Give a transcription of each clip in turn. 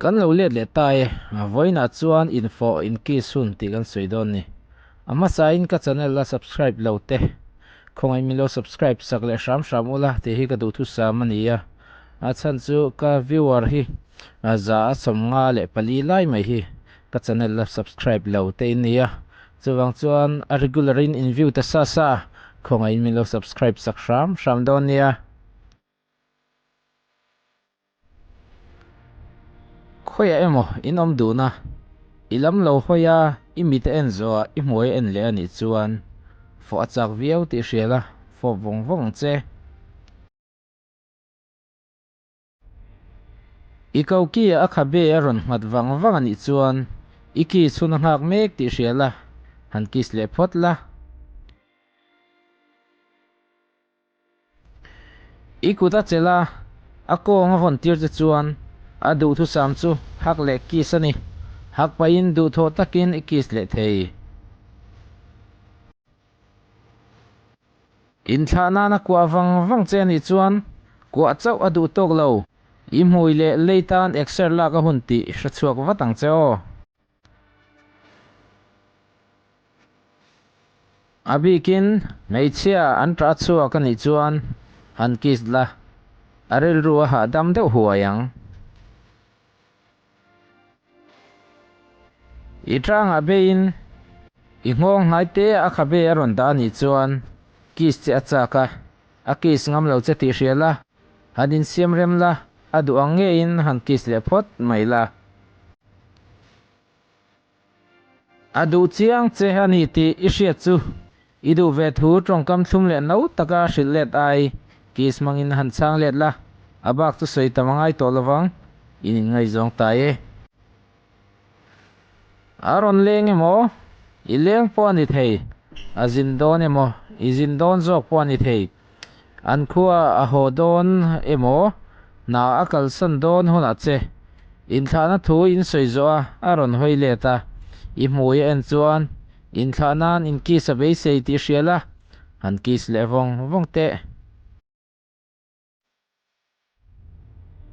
Kan lo let leh ta e, vawiinah chuan infawh inkiss hun tih kan sawi dawn ni. A hmasain ka channel la subscribe lo te, khawngaih min lo subscribe sak leh hram hram ula tih hi ka duhthusam a ni a. A chhan chu ka viewer hi 154 lai mai hi ka channel la subscribe lo te in ni a. Chuvang chuan a regular in in view ta sa sa a, khawngaih min lo subscribe sak hram hram dawn nia. Khawiah emaw in awm duhna, i lam lo hawi a, i mite en zawhah i hmuai a en leh a nih chuan fawh a chak viau tih hria la, fawp vawng vawng ang che. I koki a khabe a rawn nghat vang vang a nih chuan i kiss hun a nghak mek tih hria la, han kiss leh phawt la. I kut a chelh a, a kawng a vawn tir che chuan a duhthusam chu hak leh kiss a ni. Hak pahin duhthawh takin i kiss leh thei. Inthlah nana kuah vang vang che a nih chuan kuah chauh a duh tawk lo. I hmui leh lei tan exer lak a hun tih hrechhuak vat ang che aw. A bikin hmeichhia an ṭah chhuak a nih chuan han kiss la, a rilru a hahdam deuh huai ang. I ṭangah beiin i nghawng hnai te a khabe a rawn dah a nih chuan kiss che a chak a, a kiss ngam lo che tih hria la, han insiam rem la, a duh ang ngeiin han kiss leh phawt mai la. A duh chiang che a ni tih i hriat chu i duh ve thu tawngkam thlum leh no taka hrilh let ai kiss hmangin han chhang let la, a bak chu sawi tam a ngai tawh lovang, in inngaihzawng ta e. A rawn leng emaw, i leng pawh a ni thei, a zin dawn emaw, i zin dawn zawk pawh a ni thei, An khua a haw dawn emaw, hna a kalsan dawn hunah che inthlahna thu in sawi zawh a, a rawn hawi let a. I hmui a en chuan inthlah nan in kiss a beisei tih hria la, han kiss leh vawng vawng teh.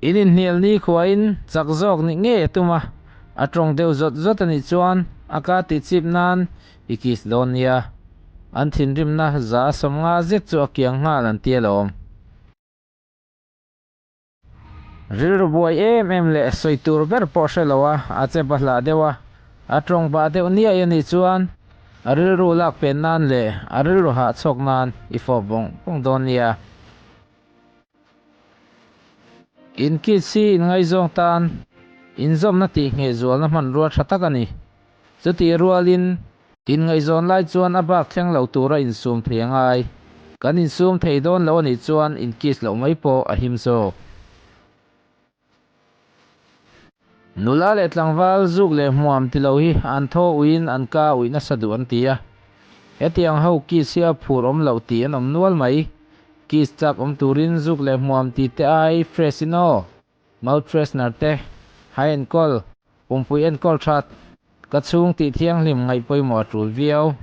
In inhnial ni khuain chak zawk nih ngei a tum a, a tawng deuh zawt zawt a nih chuan a ka tih chip nan i kiss dawn nia. An thinrimna 150 zet chu a kiang nghal an ti alawm. Rilru buai em em leh sawi tur ber pawh hre lo a, a che bahlah deuh a, a tawng bah deuh niai a nih chuan a rilru lak pen nan leh a rilru hahchhawk nan i fawp vawng vawng dawn nia. Inkiss hi inngaizawng tan inzawmna tih ngheh zualna hmanrua tha tak a ni. Chutih rualin, inngaihzawn lai chuan a bak thleng lo tura insum thei a ngai. Kan insum thei dawn lo a nih chuan inkiss loh mai pawh a him zawk. Nula leh tlangval zuk leh hmuam ti lo hi an thaw uiin an ka uih nasa duh an ti a. Hetiang ho kiss hi a phur awm loh tih an awm nual mai. Kiss chak awm turin zuk leh hmuam ti te ai fresh in aw, mouth freshener te, hai enkawl, pumpui enkawl that, ka chhung tih thianghlim ngaih pawimawh a tul viau.